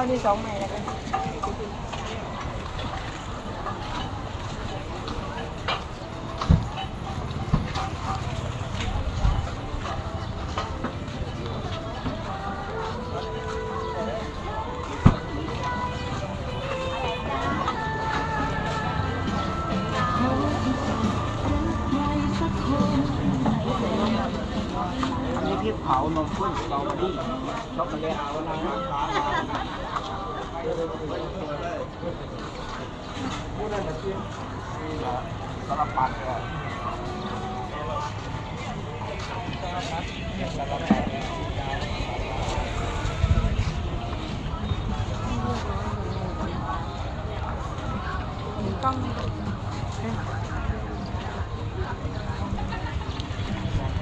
ເອົານີ້ສອງໄມ້ແລ້ວກັນ. ອັນນີ້ພລິກເຜົາ ນົມຂ້ນ ສະຕໍເບີຣີ ຊັອກໂກແລັດ ເອົານະ. ສາລະພັດເດີ ສາລະພັດ. ກ້ອງນີ້ເດີ.